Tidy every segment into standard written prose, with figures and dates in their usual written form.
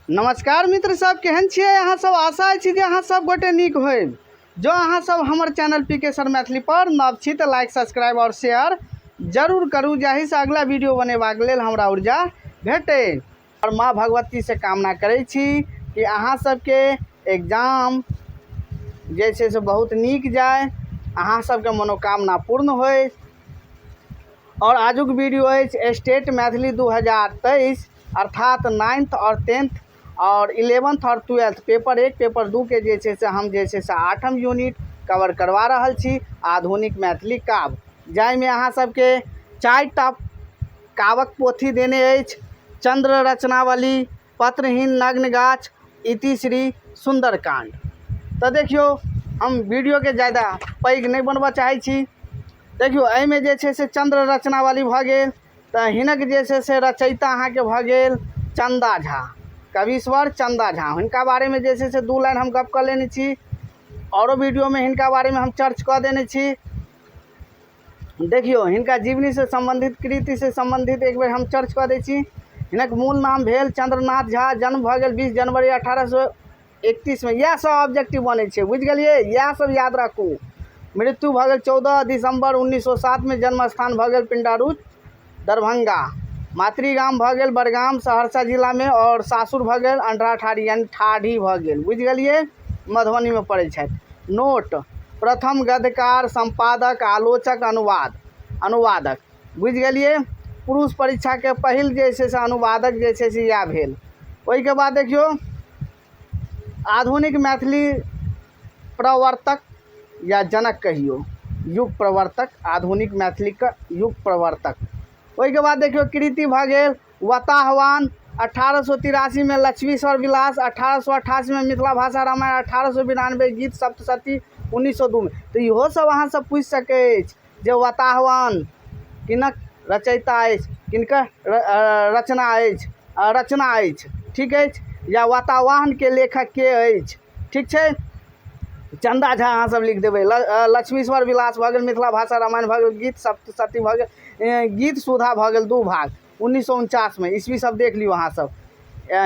नमस्कार मित्र सब, केहन छियै अहाँ सब? आशा अछि जे अहाँ सब गोटे नीक होइब। जँ अहाँ सब हमर चैनल पी के सर मैथिली पर नव छी तऽ लाइक, सब्सक्राइब आओर शेयर जरूर करू, जाहिसँ अगला वीडियो बनेबाक लेल हमरा ऊर्जा भेटै। आओर माँ भगवती से कामना करै छी कि अहाँ सबके एग्जाम जे छै से बहुत नीक जाय, अहाँ सबके मनोकामना पूर्ण होय। आओर आजुक वीडियो अछि स्टेट मैथिली 2023, अर्थात नाइन्थ आओर टेंथ आओर इलेवेंथ आओर ट्वेल्थ पेपर 1 पेपर 2 के जे छै से हम जे छै से 8म यूनिट कवर करवा रहल छी, आधुनिक मैथिली काव्य, जाहिमे अहाँ सबके 4टा काव्यक पोथी देने अछि: चंद्र रचनावली, पत्रहीन नग्न गाछ, इतिश्री, सुंदरकांड। तऽ देखियौ, हम वीडियोके ज्यादा पैघ नहि बनबऽ चाहै छी। देखियौ, एहिमे जे छै से चंद्र रचनावली भऽ गेल, तऽ हिनक जे छै से रचयिता अहाँके भऽ गेल चंदा झा, कवीश्वर चंदा झा। हिनका बारेमे जे छै से 2 लाइन हम गप कऽ लेने छी, औरो वीडियोमे हिनका बारेमे हम चर्च कऽ देने छी। देखियौ, हिनका जीवनीसँ सम्बन्धित, कृतिसँ सम्बन्धित एक बेर हम चर्च कऽ दै छी। हिनक मूल नाम भेल चंद्रनाथ झा, जन्म भऽ गेल 20 जनवरी 1831 मे। इएह सब ऑब्जेक्टिव बनै छै, बुझि गेलियै? इएह सब याद राखू। मृत्यु भऽ गेल 14 दिसम्बर 1907 मे, जन्म स्थान भऽ गेल पिंडारूच दरभंगा, मातृगाम भऽ गेल बड़गाम सहरसा जिलामे, आओर सासुर भऽ गेल अंडरा ठाढ़ी, यानी ठाढ़ी भऽ गेल, बुझि गेलियै? मधुबनीमे पड़ै छथि। नोट: प्रथम गद्यकार, सम्पादक, आलोचक, अनुवादक, बुझि गेलियै? पुरुष परीक्षाके पहिल जे छै से अनुवादक जे छै से इएह भेल। ओहिके बाद देखियौ, आधुनिक मैथिली प्रवर्तक या जनक कहियौ, युग प्रवर्तक, आधुनिक मैथिलीके युग प्रवर्तक। ओहिके बाद देखियौ, कृति भऽ गेल वताहवान 1883 मे, लक्ष्मीश्वर विलास 1888 मे, मिथिला भाषा रामायण 1892, गीत सप्तशती 1902 मे। तऽ इहो सब अहाँ सब पूछि सकै अछि जे वताहवान किनक रचयिता अछि, किनकर रचना अछि, रचना अछि, ठीक अछि, या वातावरणके लेखक के अछि, ठीक छै? चंदा झा अहाँ सब लिख देबै। लक्ष्मीश्वर विलास भऽ गेल, मिथिला भाषा रामायण भऽ गेल, गीत सप्तशती भऽ गेल, गीत सुधा भऽ गेल 2 भाग 1949 मे, ईस्वी सब देख लियौ अहाँ सब।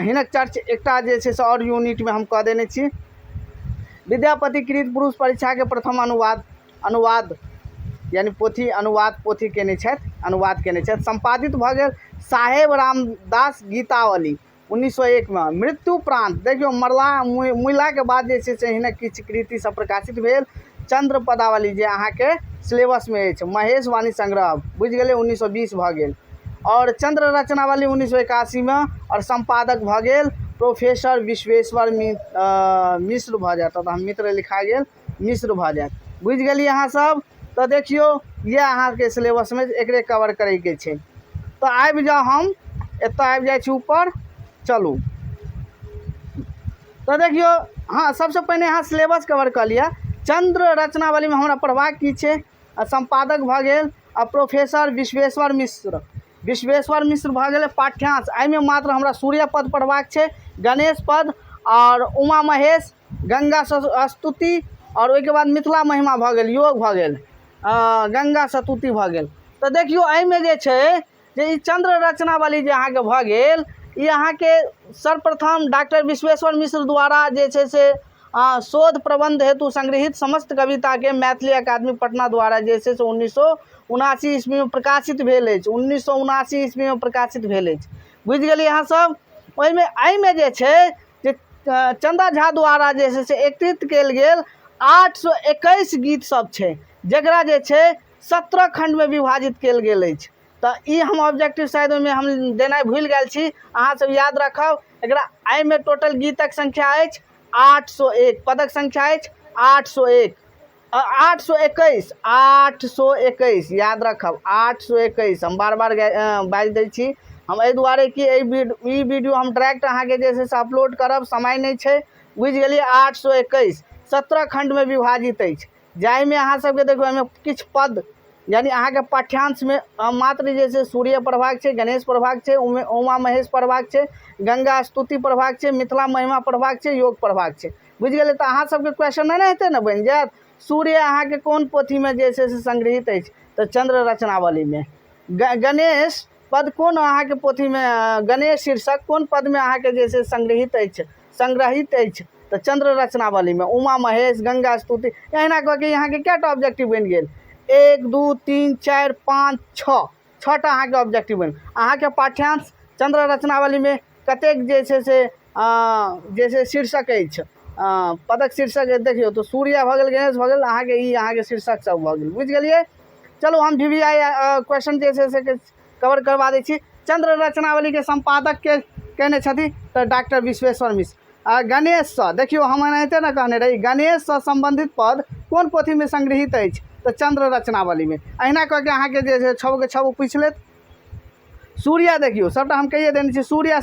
हिनक चर्च एकटा जे छै से आओर यूनिटमे हम कऽ देने छी। विद्यापति कृत पुरुष परीक्षाके प्रथम अनुवाद यानी पोथी अनुवाद पोथी केने छथि, अनुवाद केने छथि। सम्पादित भऽ गेल साहेब रामदास गीतावली 1901 मे। मृत्यु प्रांत देखियौ, मरला मुइलाके बाद जे छै से हिनक किछु कृति सब प्रकाशित भेल। चंद्र पदावली जे अहाँके सिलेबसमे अछि, महेश वाणी संग्रह, बुझि गेलै, 1920 भऽ गेल। आओर चंद्र रचनावली 1981 मे, आओर सम्पादक भऽ गेल प्रोफेसर विश्वेश्वर मिश्र भऽ जायत, तऽ हम मित्र लिखा गेल, मिश्र भऽ जायत, बुझि गेलियै अहाँ सब? तऽ देखियौ, इएह अहाँके सिलेबसमे एकरे कवर करैके छै। तऽ आबि जाउ, हम एतऽ आबि जाइ छी ऊपर चलू। तऽ देखियौ, हँ, सबसँ पहिने अहाँ सिलेबस कवर कऽ लिअ। चंद्र रचनावलीमे हमरा पढ़बाक की छै? सम्पादक भऽ गेल आ प्रोफेसर विश्वेश्वर मिश्र, विश्वेश्वर मिश्र भऽ गेलै। पाठ्यांश एहिमे मात्र हमरा सूर्य पद पढ़बाक छै, गणेश पद आओर उमा महेश, गंगा स्तुति, आओर ओहिके बाद मिथिला महिमा भऽ गेल, योग भऽ गेल, गंगा स्तुति भऽ गेल। तऽ देखियौ, एहिमे जे छै जे ई चंद्र रचनावली जे अहाँके भऽ गेल, ई अहाँके सर्वप्रथम डॉक्टर विश्वेश्वर मिश्र द्वारा जे छै से शोध प्रबंध हेतु संग्रहित समस्त कविताके मैथिली अकादमी पटना द्वारा जे छै से 1979 ईस्वीमे प्रकाशित भेल अछि, 1979 ईस्वीमे प्रकाशित भेल अछि, बुझि गेलियै अहाँ सब? ओहिमे एहिमे जे छै जे चंदा झा द्वारा जे छै से एकत्रित कयल गेल 821 गीत सब छै, जकरा जे छै 17 खण्डमे विभाजित कयल गेल अछि। तऽ ई हम ऑब्जेक्टिव शायद ओहिमे हम देनाइ भूलि गेल छी, अहाँ सब याद राखब एकरा। एहिमे टोटल गीतक संख्या अछि 801, पदक संख्या अछि 801, 821, 821, याद रखब 821। हम बार बार बाजि दै छी हम एहि दुआरे कि ई वीडियो हम डायरेक्ट अहाँके जे छै से अपलोड करब, समय नहि छै, बुझि गेलियै? 821 17 खण्डमे विभाजित अछि, जाहिमे अहाँ सबके देखू, एहिमे किछु पद यानी अहाँके पाठ्यांशमे मात्र जे छै सूर्य पढ़बाक छै, गणेश पढ़बाक छै, उमा महेश पढ़बाक छै, गंगा स्तुति पढ़बाक छै, मिथिला महिमा पढ़बाक छै, योग पढ़बाक छै, बुझि गेलियै? तऽ अहाँ सबके क्वेश्चन नहि ने हेतै ने बनि जायत, सूर्य अहाँके कोन पोथीमे जे छै से संग्रहित अछि? तऽ चंद्र रचनावलीमे। गणेश पद कोन अहाँके पोथीमे, गणेश शीर्षक कोन पदमे अहाँके जे छै संग्रहित अछि, संग्रहित अछि? तऽ चंद्र रचनावलीमे। उमा महेश, गंगा स्तुति, एहिना कऽ के अहाँके कएटा ऑब्जेक्टिव बनि गेल? 1 2 3 4 5 6, 6टा अहाँके ऑब्जेक्टिव बनि। अहाँके पाठ्यांश चंद्र रचनावलीमे कतेक जे छै से जे छै शीर्षक अछि, पदक शीर्षक देखियौ तऽ सूर्य भऽ गेल, गणेश भऽ गेल, अहाँके ई अहाँके शीर्षक सब भऽ गेल। बुझि गेलियै? चलू हम भी वी I question जे छै से कवर करवा दै छी। चंद्र रचनावलीके सम्पादक के केने छथि? तऽ डॉक्टर विश्वेश्वर मिश्र। आ गणेशसँ देखियौ, हम एनाहिते ने कहने रही, गणेशसँ सम्बन्धित पद कोन पोथीमे संग्रहित अछि? तऽ चंद्र रचनावलीमे। अहिना कऽ के अहाँके जे छै छओ के छओ पूछि लेत। सूर्या देखियौ, सबटा हम कहिए देने छी। सूर्या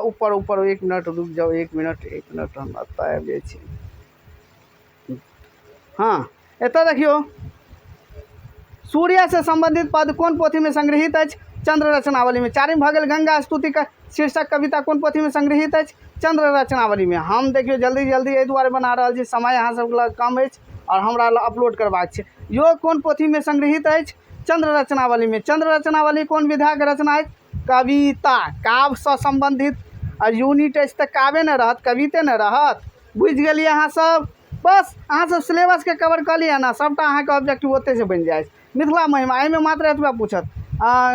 ऊपर ऊपर, 1 मिनट रुकि जाउ, 1 मिनट, 1 मिनट, हम एतऽ आबि जाइ छी। हँ, एतऽ देखियौ, सूर्यसँ सम्बन्धित पद कोन पोथीमे संग्रहित अछि? चंद्र रचनावलीमे। चारिम भऽ गेल गंगा स्तुतिक शीर्षक कविता कोन पोथीमे संग्रहित अछि? चंद्र रचनावलीमे। हम देखियौ जल्दी जल्दी एहि दुआरे बना रहल छी, समय अहाँ सबके लग कम अछि आओर हमरा अपलोड करबाक छै। योग कोन पोथीमे संग्रहित अछि? चंद्र रचनावलीमे। चंद्र रचनावली कोन विधाके रचना अछि? कविता। काव्यसँ सम्बन्धित आ यूनिट अछि तऽ काव्ये ने रहत, कविते ने रहत। बुझि गेलियै अहाँ सब? बस अहाँ सब सिलेबसके कवर कऽ लिअ ने, सबटा अहाँके ऑब्जेक्टिव ओतहिसँ बनि जायत। मिथिला महिमा एहिमे मात्र एतबा पूछत,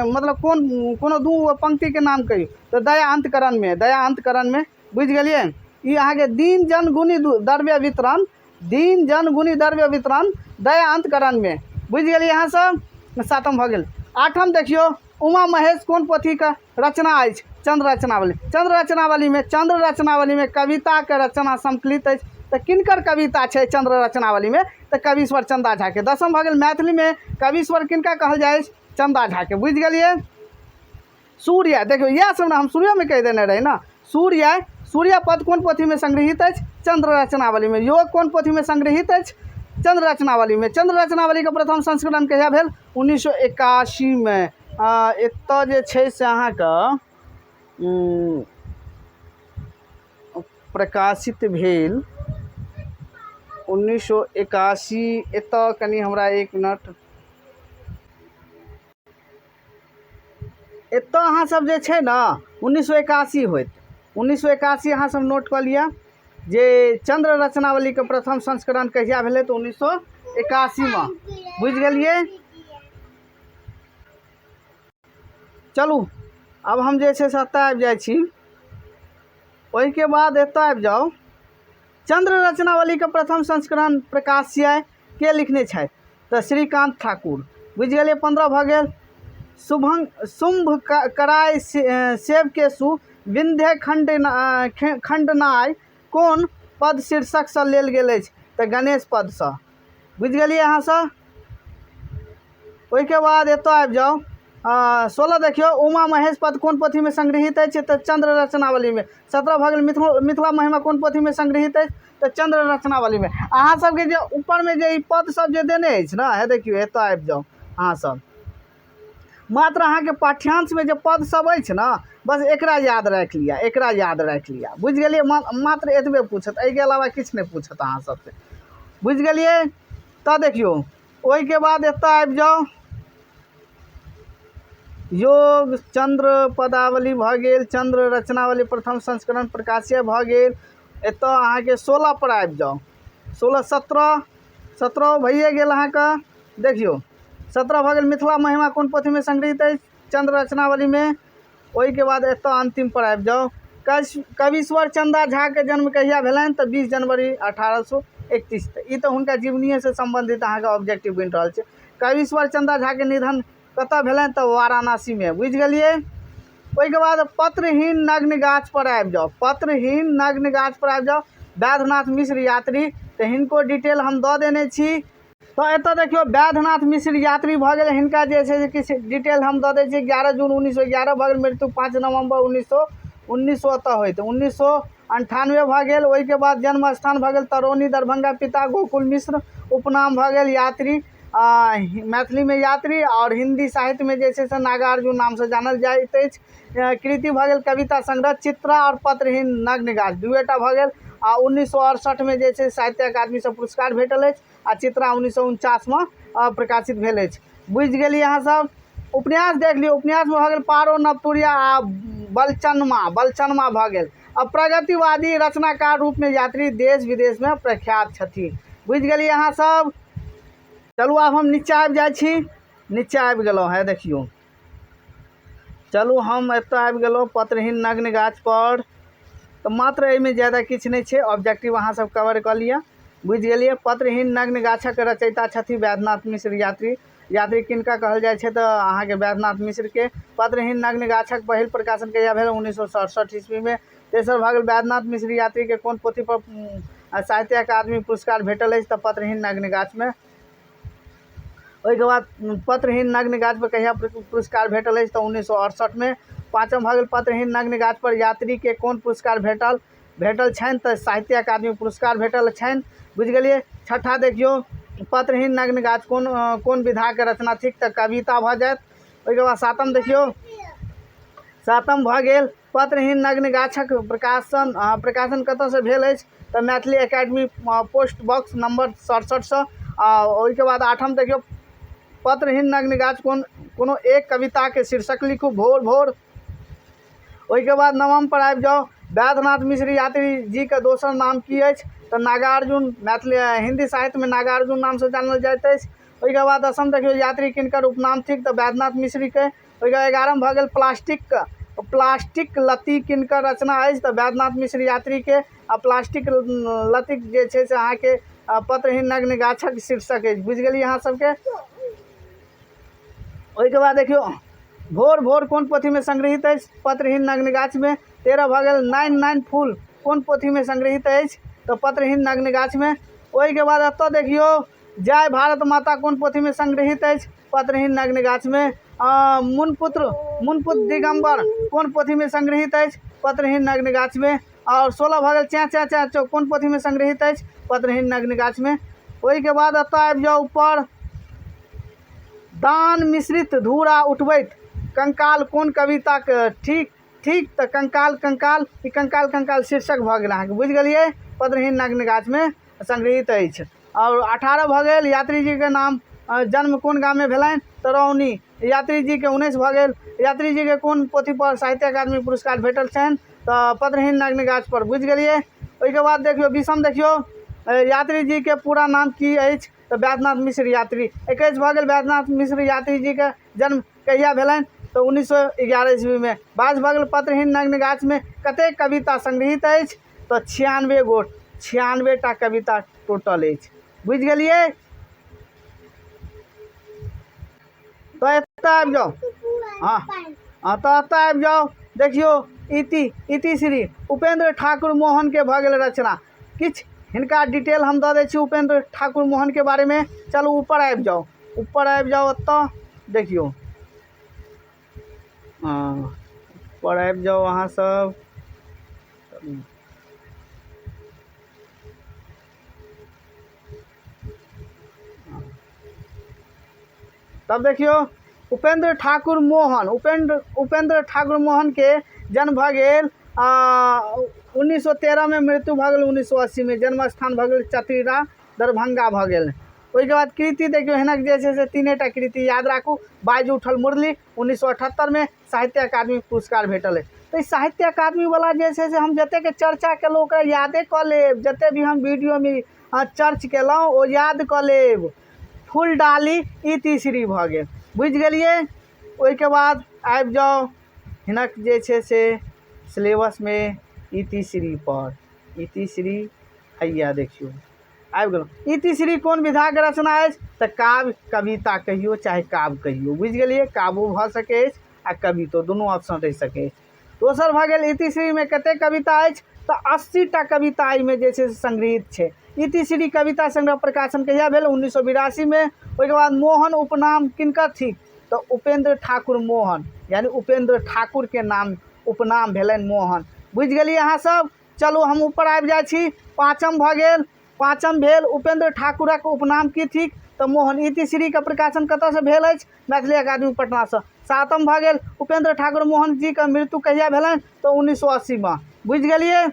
मतलब कोन कोनो 2 पंक्तिके नाम कहियौ तऽ दया अंतकरणमे, दया अंतकरणमे। बुझि गेलियै? ई अहाँके दीन जन गुणी द्रव्य वितरण, दीन जन गुणी द्रव्य वितरण, दया अंतकरणमे। बुझि गेलियै अहाँ सब? सातम भऽ गेल। आठम देखियौ, उमा महेश कोन पोथीके रचना अछि? चंद्र रचनावली। चंद्र रचनावलीमे, चंद्र रचनावलीमे कविताके रचना संकलित अछि तऽ किनकर कविता छै चंद्र रचनावलीमे? तऽ कवीश्वर चंदा झाके। दसम भऽ गेल मैथिलीमे कवीश्वर किनका कहल जाइ अछि? चंदा झाके। बुझि गेलियै? सूर्य देखियौ, इएह सब ने हम शुरुएमे कहि देने रही ने। सूर्य, सूर्य पद कोन पोथीमे संग्रहित अछि? चंद्र रचनावलीमे। योग कोन पोथीमे संग्रहित अछि? चंद्र रचनावलीमे। चंद्र रचनावलीके प्रथम संस्करण कहिया भेल? 1981मे। एतऽ जे छै से अहाँके प्रकाशित भेल 1981। एतऽ कनि हमरा 1 मिनट, एतऽ अहाँ सब जे छै ने 1981 होयत, 1981 अहाँ सब नोट कऽ लिअ जे चंद्र रचनावलीके प्रथम संस्करण कहिया भेलै? तऽ 1981मे। बुझि गेलियै? चलू आब हम जे छै से एतऽ आबि जाइ छी। ओहिके बाद एतऽ आबि जाउ। चंद्र रचनावलीके प्रथम संस्करण प्रकाश्य के लिखने छथि? तऽ श्रीकांत ठाकुर। बुझि गेलियै? 15 भऽ गेल। शुभं शुंभ कराय सेव केसु विंध्य खंड खंडनाय कोन पद शीर्षकसँ लेल गेल अछि? तऽ गणेश पदसँ। बुझि गेलियै अहाँसभ? ओहिके बाद एतऽ आबि जाउ। 16 देखियौ, उमा महेश पद कोन पोथीमे संग्रहित अछि? तऽ चंद्र रचनावलीमे। 17 भऽ गेल मिथिला महिमा कोन पोथीमे संग्रहित अछि? तऽ चंद्र रचनावलीमे। अहाँ सबके जे ऊपरमे जे ई पद सब जे देने अछि ने, हे देखियौ एतऽ आबि जाउ अहाँ सब। मात्र अहाँके पाठ्यांशमे जे पद सब अछि ने, बस एकरा याद राखि लिअ, एकरा याद राखि लिअ। बुझि गेलियै? मात्र एतबे पूछत, एहिके अलावा किछु नहि पूछत अहाँ सबसे। बुझि गेलियै? तऽ देखियौ ओहिके बाद एतऽ आबि जाउ। योग चंद्र पदावली भऽ गेल, चंद्र रचनावली प्रथम संस्करण प्रकाश्य भऽ गेल। एतऽ अहाँके 16 पर आबि जाउ। 16 17, 17 भइए गेल अहाँके। देखियौ 17 भऽ गेल। मिथिला महिमा कोन पोथीमे संग्रहित अछि? चंद्र रचनावलीमे। ओहिके बाद एतऽ अंतिम पर आबि जाउ। कवीश्वर चंदा झाके जन्म कहिया भेलनि? तऽ 20 जनवरी 1831। तऽ ई तऽ हुनका जीवनीयेसँ सम्बन्धित अहाँके ऑब्जेक्टिव बनि रहल छै। कवीश्वर चंदा झाके निधन कतऽ भेलनि? तऽ वाराणसीमे। बुझि गेलियै? ओहिके बाद पत्रहीन नग्न गाछ पर आबि जाउ। पत्रहीन नग्न गाछ पर आबि जाउ। वैद्यनाथ मिश्र यात्री, तऽ हिनको डिटेल हम दऽ देने छी। तऽ एतऽ देखियौ वैद्यनाथ मिश्र यात्री भऽ गेल, हिनका जे छै से किछु डिटेल हम दऽ दै छी। 11 जून 1911 भऽ गेल, मृत्यु 5 नवम्बर 1919 एतऽ होइत 1998 भऽ गेल। ओहिके बाद जन्म स्थान भऽ गेल तरौनी दरभंगा, पिता गोकुल मिश्र, उपनाम भऽ गेल यात्री। मैथिलीमे यात्री आओर हिन्दी साहित्यमे जे छै से नागार्जुन नामसँ जानल जाइत अछि। कृति भऽ गेल कविता संग्रह चित्रा आओर पत्रहीन नग्न गाछ, दुएटा भऽ गेल। आ 1968मे जे छै साहित्य अकादमीसँ पुरस्कार भेटल अछि आ चित्रा 1949मे प्रकाशित भेल अछि। बुझि गेलियै अहाँ सब? उपन्यास देख लियौ। उपन्यासमे भऽ गेल पारो, नवतुरिया आ बलचनमा, बलचनमा भऽ गेल। आ प्रगतिवादी रचनाकार रूपमे यात्री देश विदेशमे प्रख्यात छथि। बुझि गेलियै अहाँ सब? चलू आब हम नीचा आबि जाइ छी। नीचा आबि गेलहुँ है, देखियौ। चलू हम एतऽ आबि गेलहुँ पत्रहीन नग्न गाछ पर। तऽ मात्र एहिमे ज्यादा किछु नहि छै, ऑब्जेक्टिव अहाँ सब कवर कऽ लिअ। बुझि गेलियै? पत्रहीन नग्न गाछक रचयिता छथि वैद्यनाथ मिश्र यात्री। यात्री किनका कहल जाइ छै? तऽ अहाँके वैद्यनाथ मिश्रके। पत्रहीन नग्न गाछक पहिल प्रकाशन कहिया भेल? 1967 ईस्वीमे। तेसर भऽ गेल वैद्यनाथ मिश्र यात्रीके कोन पोथी पर साहित्य अकादमी पुरस्कार भेटल अछि? तऽ पत्रहीन नग्न गाछमे। ओहिके बाद पत्रहीन नग्न गाछ पर कहिया पुरस्कार भेटल अछि? तऽ 1968मे। पाँचम भऽ गेल पत्रहीन नग्न गाछ पर यात्रीके कोन पुरस्कार भेटल छनि? तऽ साहित्य अकादमी पुरस्कार भेटल छनि। बुझि गेलियै? छठा देखियौ, पत्रहीन नग्न गाछ कोन कोन विधाके रचना थिक? तऽ कविता भऽ जायत। ओहिके बाद सातम देखियौ, सातम भऽ गेल पत्रहीन नग्न गाछक प्रकाशन प्रकाशन कतऽसँ भेल अछि? तऽ Maithili academy post box number 67सँ। आ ओहिके बाद आठम देखियौ, पत्रहीन नग्न गाछ कोन कोनो एक कविताके शीर्षक लिखू, भोर भोर। ओहिके बाद नवम पर आबि जाउ, वैद्यनाथ मिश्र यात्री जीके दोसर नाम की अछि? तऽ नागार्जुन। मैथिली हिंदी साहित्यमे नागार्जुन नामसँ जानल जाइत अछि। ओहिके बाद दसम देखियौ, यात्री किनकर उपनाम थिक? तऽ वैद्यनाथ मिश्रके। ओहिके बाद 11 भऽ गेल प्लास्टिक लत्ती किनकर रचना अछि? तऽ वैद्यनाथ मिश्र यात्रीके। आ प्लास्टिक लत्तीक जे छै से अहाँके पत्रहीन नग्न गाछक शीर्षक अछि। बुझि गेलियै अहाँ सबके? ओहिके बाद देखियौ, भोर भोर कोन पोथीमे संग्रहित अछि? पत्रहीन नग्न गाछमे। 13 भऽ गेल नाइन नाइन फूल कोन पोथीमे संग्रहित अछि? तऽ पत्रहीन नग्न गाछमे। ओहिके बाद एतऽ देखियौ, जय भारत माता कोन पोथीमे संग्रहित अछि? पत्रहीन नग्न गाछमे। मुनपुत्र मुनपुत्र दिगम्बर कोन पोथीमे संग्रहित अछि? पत्रहीन नग्न गाछमे। आओर 16 भऽ गेल चै चै चै चौ कोन पोथीमे संग्रहित अछि? पत्रहीन नग्न गाछमे। ओहिके बाद एतऽ आबि जाउ ऊपर, दान मिश्रित धूरा उठबैत कंकाल कोन कविताके ठीक ठीक? तऽ कंकाल कंकाल, ई कंकाल कंकाल शीर्षक भऽ गेल अहाँके। बुझि गेलियै? पत्रहीन नग्न गाछमे संग्रहित अछि। आओर 18 भऽ गेल यात्री जीके नाम जन्म कोन गाममे भेलनि? तऽ रौनी। यात्री जीके 19 भऽ गेल यात्री जीके कोन पोथीपर साहित्य अकादमी पुरस्कार भेटल छनि? तऽ पत्रहीन नग्न गाछ पर। बुझि गेलियै? ओहिके बाद देखियौ 20 देखियौ, यात्री जीके पूरा नाम की अछि? तऽ वैद्यनाथ मिश्र यात्री। 21 भऽ गेल वैद्यनाथ मिश्र यात्री जीके जन्म कहिया भेलनि? तऽ 1911 ईस्वीमे। 22 भऽ गेल पत्रहीन नग्न गाछमे कतेक कविता संग्रहित अछि? तऽ 96 गोट, 96 टा कविता टोटल अछि। बुझि गेलियै? तऽ एतऽ आबि जाउ। हँ हँ, तऽ एतऽ आबि जाउ। देखियौ, इति इति श्री उपेंद्र ठाकुर मोहनके भऽ गेल रचना। किछु हिनका डिटेल हम दऽ दै छी उपेंद्र ठाकुर मोहनके बारेमे। चलू ऊपर आबि जाउ, ऊपर आबि जाउ। एतऽ देखियौ, हँ, ऊपर आबि जाउ अहाँ सब। तब देखियौ, उपेंद्र ठाकुर मोहन, उपेंद्र ठाकुर मोहनके जन्म भऽ गेल 1913मे, मृत्यु भऽ गेल 1980मे। जन्म स्थान भऽ गेल चतरिरा, दरभंगा भऽ गेल। ओहिके बाद कृति देखियौ, हिनक जे छै से 3 टा कृति याद राखू। बाजि उठल मुरली, 1978मे साहित्य अकादमी पुरस्कार भेटल अछि। तऽ ई साहित्य अकादमीवला जे छै से हम जतेक चर्चा केलहुँ ओकरा यादे कऽ लेब। जतेक भी हम वीडियोमे चर्च केलहुँ ओ याद कऽ लेब। फूल डाली ई तीसरी भऽ गेल। बुझि गेलियै? ओहिके बाद आबि जाउ हिनक जे छै से सिलेबसमे इतिश्री पर। इतिश्री हैया देखियौ, आबि गेलहुँ। इतिश्री कोन विधाके रचना अछि? तऽ काव्य, कविता कहियौ चाहे काव्य कहियौ। बुझि गेलियै? काव्यो भऽ सकै अछि आ कवितो, दुनू ऑप्शन रहि सकै अछि। दोसर भऽ गेल इतिश्रीमे कतेक कविता अछि? तऽ 80 टा कविता एहिमे जे छै से संग्रहित छै। इतिश्री कविता संग्रह प्रकाशन कहिया भेल? 1982मे। ओहिके बाद मोहन उपनाम किनकर थिक? तऽ उपेंद्र ठाकुर मोहन, यानी उपेंद्र ठाकुरके नाम उपनाम भेलनि मोहन। बुझि गेलियै अहाँ सब? चलू हम ऊपर आबि जाइ छी। पाँचम भऽ गेल, पाँचम भेल उपेंद्र ठाकुरक उपनाम की थिक? तऽ मोहन। इतिश्रीके प्रकाशन कतऽसँ भेल अछि? मैथिली अकादमी पटनासँ। सातम भऽ गेल उपेंद्र ठाकुर मोहन जीके मृत्यु कहिया भेलनि? तऽ 1980मे। बुझि गेलियै?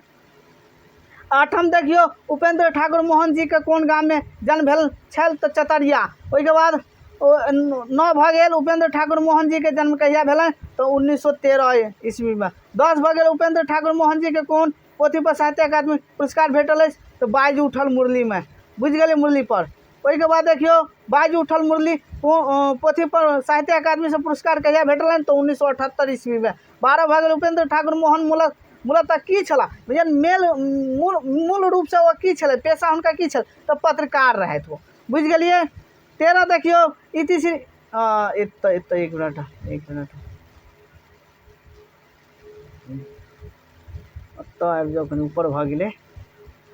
आठम देखियौ, उपेंद्र ठाकुर मोहन जीके कोन गाममे जन्म भेल छल? तऽ चतरिया। ओहिके बाद 9 भऽ गेल उपेन्द्र ठाकुर मोहन जीके जन्म कहिया भेलनि? तऽ 1913 ईस्वीमे। 10 भऽ गेल उपेन्द्र ठाकुर मोहन जीके कोन पोथीपर साहित्य अकादमी पुरस्कार भेटल अछि? तऽ बाजि उठल मुरलीमे। बुझि गेलियै मुरलीपर। ओहिके बाद देखियौ बाजि उठल मुरली पोथीपर साहित्य अकादमीसँ पुरस्कार कहिया भेटलनि? तऽ 1978 ईस्वीमे। 12 भऽ गेल उपेन्द्र ठाकुर मोहन मूलतः की छलाह? यानी मेल मूल रूपसँ ओ की छलै, पेशा हुनका की छल? तऽ पत्रकार रहथि ओ। बुझि गेलियै। 13 देखियौ इतिश्री एतऽ एतऽ एक मिनट एक मिनट एतऽ आबि जाउ, कनि ऊपर भऽ गेलै।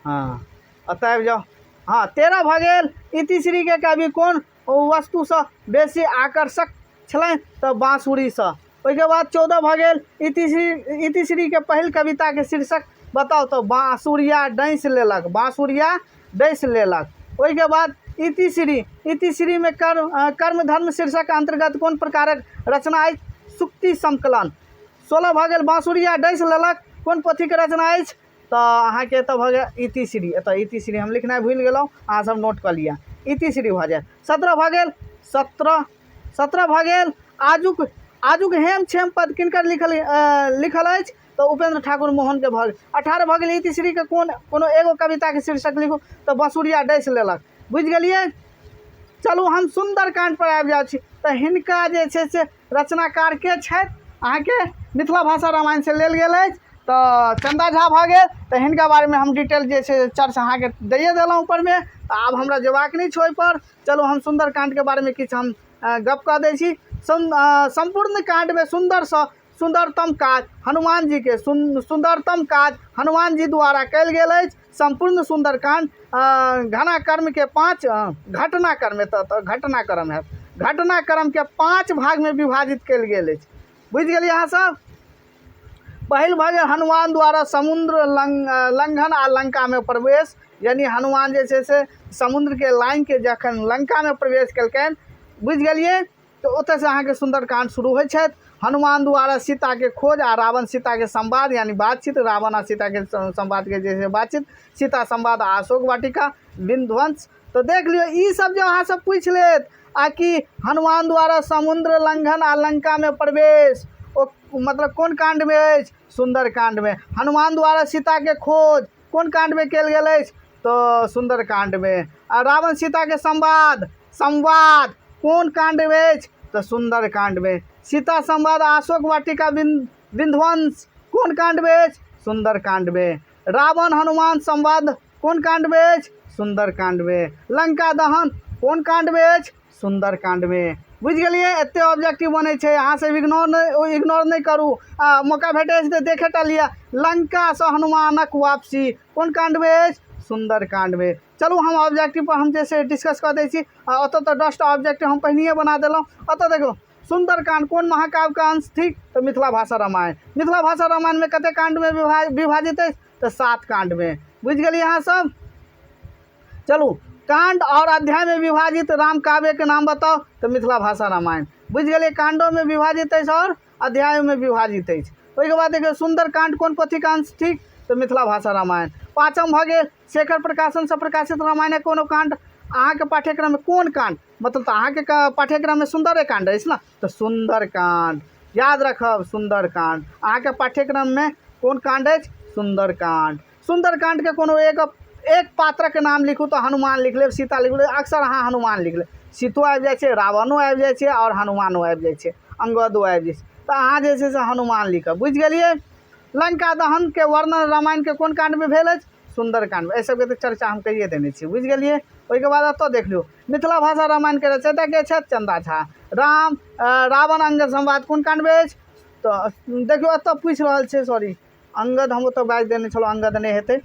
हँ एतऽ आबि जाउ। हँ 13 भऽ गेल इतिश्रीके कवि कोन वस्तुसँ बेसी आकर्षक छलनि? तऽ बाँसुरीसँ। ओहिके बाद 14 भऽ गेल इतिश्रीके पहिल कविताके शीर्षक बताउ। तऽ बाँसुरिया डँसि लेलक, बाँसुरिया डँसि लेलक। ओहिके बाद इतिश्रीमे कर्म धर्म शीर्षक अन्तर्गत कोन प्रकारक रचना अछि? सूक्ति संकलन। 16 भऽ गेल बाँसुरिया डँसि लेलक कोन पोथीके रचना अछि? तऽ अहाँके एतऽ भऽ गेल इतिश्री। एतऽ इतिश्री हम लिखनाइ भूलि गेलहुँ, अहाँ सब नोट कऽ लिअ, इतिश्री भऽ जायत। 17 भऽ गेल 17 भऽ गेल आजुक हेम क्षेम पद किनकर लिखल अछि? तऽ उपेन्द्र ठाकुर मोहनके भऽ गेल। 18 भऽ गेल इतिश्रीके कोनो एगो कविताके शीर्षक लिखू। तऽ बाँसुरिया डसि लेलक। बुझि गेलियै। चलू हम सुन्दरकाण्ड पर आबि जाइ छी। तऽ हिनका जे छै से रचनाकार के छथि? अहाँके मिथिला भाषा रामायणसँ लेल गेल अछि, तऽ चन्दा झा भऽ गेल। तऽ हिनका बारेमे हम डिटेल जे छै चर्चा अहाँके दैए देलहुँ ऊपरमे, तऽ आब हमरा जेबाक नहि छै ओहिपर। चलू हम सुन्दरकाण्डके बारेमे किछु हम गप कऽ दै छी। सम्पूर्ण काण्डमे सुन्दरसँ सुन्दरतम काज हनुमान जीके सुन्दरतम काज हनुमान जी द्वारा कयल गेल अछि। सम्पूर्ण सुन्दरकाण्ड घनाक्रमके 5 घटनाक्रम, एतऽ तऽ घटनाक्रम हैत, घटनाक्रमके 5 भागमे विभाजित कयल गेल अछि। बुझि गेलियै अहाँ सब। पहिल भऽ गेल हनुमान द्वारा समुद्र लंघन आ लंकामे प्रवेश, यानी हनुमान जे छै से समुद्रके लांघिके जखन लंकामे प्रवेश केलकनि, बुझि गेलियै, तऽ ओतऽसँ अहाँके सुन्दरकाण्ड शुरू होइ छथि। हनुमान द्वारा सीताके खोज आ रावण सीताके संवाद, यानी बातचीत, रावण आ सीताके संवादके जे छै बातचीत, सीता संवाद आ अशोक वाटिका विध्वंस। तऽ देख लियौ ई सब जे अहाँ सब पूछि लेत आ कि हनुमान द्वारा समुद्र लंघन आ लंकामे प्रवेश ओ मतलब कोन काण्डमे अछि? सुन्दरकाण्डमे। हनुमान द्वारा सीताके खोज कोन काण्डमे कयल गेल अछि? तऽ सुन्दरकाण्डमे। आ रावण सीताके संवाद कोन काण्डमे अछि? तऽ सुन्दरकाण्डमे। सीता संवाद आ अशोक वाटिका विध्वंस कोन काण्डमे अछि? सुन्दरकाण्डमे। रावण हनुमान संवाद कोन काण्डमे अछि? सुन्दरकाण्डमे। लंका दहन कोन काण्डमे अछि? सुन्दरकाण्डमे। बुझि गेलियै। एते ऑब्जेक्टिव बनै छै, अहाँ सब इग्नोर नहि करू। आ मौका भेटै छै तऽ देखेटा लिअ। लंकासँ हनुमानक वापसी कोन काण्डमे अछि? सुन्दरकाण्डमे। चलू हम ऑब्जेक्टिव पर हम जे से डिस्कस कऽ दै छी। आ ओतऽ तऽ 10टा ऑब्जेक्टिव हम पहिनहिए बना देलहुँ। ओतऽ देखियौ सुन्दरकाण्ड कोन महाकाव्यके अंश थिक? तऽ मिथिला भाषा रामायण। मिथिला भाषा रामायणमे कते काण्डमे विभाजित अछि? तऽ 7 काण्डमे। बुझि गेलियै अहाँ सब। चलू काण्ड और अध्यायमे विभाजित राम काव्यके नाम बताउ। तऽ मिथिला भाषा रामायण। बुझि गेलियै, काण्डोमे विभाजित अछि और अध्यायोमे विभाजित अछि। ओहिके बाद देखियौ सुन्दरकाण्ड कोन पोथीके अंश थिक? तऽ मिथिला भाषा रामायण। 5म भऽ गेल शेखर प्रकाशनसँ प्रकाशित रामायणक कोनो काण्ड अहाँके पाठ्यक्रममे कोन काण्ड, मतलब तऽ अहाँके पाठ्यक्रममे सुन्दरे काण्ड अछि ने, तऽ सुन्दरकाण्ड याद रखब। सुन्दरकाण्ड अहाँके पाठ्यक्रममे कोन काण्ड अछि? सुन्दरकाण्ड। सुन्दरकाण्डके कोनो एक पात्रक नाम लिखू तऽ हनुमान लिख लेब, सीता लिख लेब। अक्सर अहाँ हनुमान लिख लेब, सीतो आबि जाइ छै, रावणो आबि जाइ छै आओर हनुमानो आबि जाइ छै, अंगदो आबि जाइ छै, तऽ अहाँ जे छै से हनुमान लिखब। बुझि गेलियै। लंका दहनके वर्णन रामायणके कोन काण्डमे भेल अछि? सुन्दरकाण्डमे। एहि सबके तऽ चर्चा हम कहिए देने छी। बुझि गेलियै। ओहिके बाद एतऽ देख लियौ मिथिला भाषा रामायणके रचयिता के छथि? चन्दा झा। रावण अंगद संवाद कोन काण्डमे अछि? तऽ देखियौ एतऽ पूछि रहल छै, सॉरी अंगद हम ओतऽ बाजि देने छलहुँ, अंगद नहि हेतै,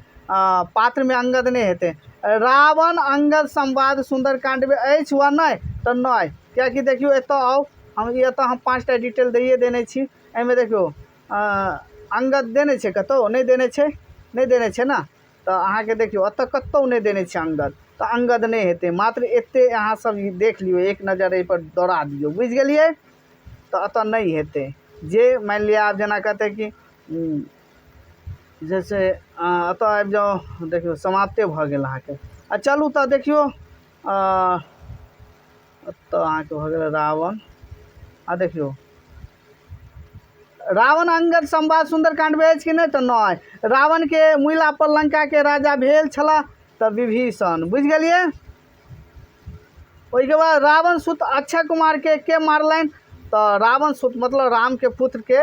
पात्रमे अंगद नहि हेतै। रावण अंगद संवाद सुन्दरकाण्डमे अछि वा नहि? तऽ नहि, किएकि देखियौ एतऽ आउ, हम ई एतऽ हम 5टा डिटेल दैए देने छी। एहिमे देखियौ अंगद देने छै कतहु? नहि देने छै, नहि देने छै ने। तऽ अहाँके देखियौ एतऽ कतहु नहि देने छै अंगद, तऽ अंगद नहि हेतै। मात्र एते अहाँ सब देख लियौ, एक नजर एहिपर दौड़ा दियौ। बुझि गेलियै। तऽ एतऽ नहि हेतै। जे मानि लिअ आब जेना कहतै कि जैसे एतऽ आबि जाउ, देखियौ समाप्ते भऽ गेल अहाँके। आ चलू तऽ देखियौ एतऽ अहाँके भऽ गेल रावण। आ देखियौ, रावण अंगद संवाद सुंदरकांडमे अछि कि नहि? तऽ नहि। रावणके मुइला पर लंकाके राजा भेल छलाह तऽ विभीषण। बुझि गेलियै? ओहिके बाद रावण सुत अक्षय कुमारके के मारलनि? तऽ रावण सुत मतलब रामके पुत्रके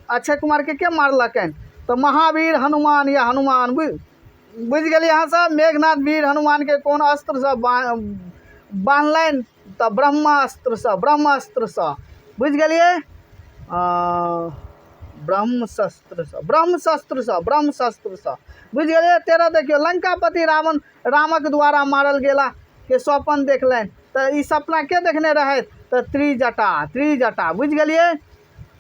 अक्षय कुमारके के मारलकनि? तऽ महावीर हनुमान या हनुमान। बुझि गेलियै अहाँ सब? मेघनाथ वीर हनुमानके कोन अस्त्रसँ बान्हलनि? तऽ ब्रह्मास्त्रसँ, ब्रह्मास्त्रसँ। बुझि गेलियै? ब्रह्मशस्त्रसँ, ब्रह्मशस्त्रसँ, ब्रह्मशस्त्रसँ। बुझि गेलियै? 13 देखियौ, लंकापति रावण रामक द्वारा मारल गेला के स्वप्न देखलनि, तऽ ई सपना के देखने रहथि? तऽ त्रिजटा, त्रिजटा। बुझि गेलियै?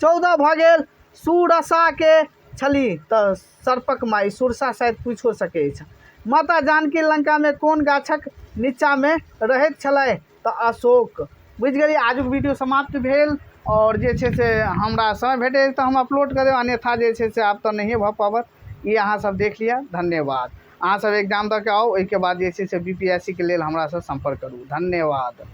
14 भऽ गेल, सुरसा के छली? तऽ सर्पक माइ सुरसा, शायद पूछो सकै अछि। माता जानकी लंकामे कोन गाछक नीचाँमे रहैत छलै? तऽ अशोक। बुझि गेलियै? आजुक वीडियो समाप्त भेल आओर जे छै से हमरा समय भेटै तऽ हम अपलोड कऽ देब, अन्यथा जे छै से आब तऽ नहिए भऽ पाबत। ई अहाँ सब देख लिअ। धन्यवाद। अहाँ सब एग्जाम दऽ के आउ, ओहिके बाद जे छै से BPSC के लेल हमरासँ सम्पर्क करू। धन्यवाद।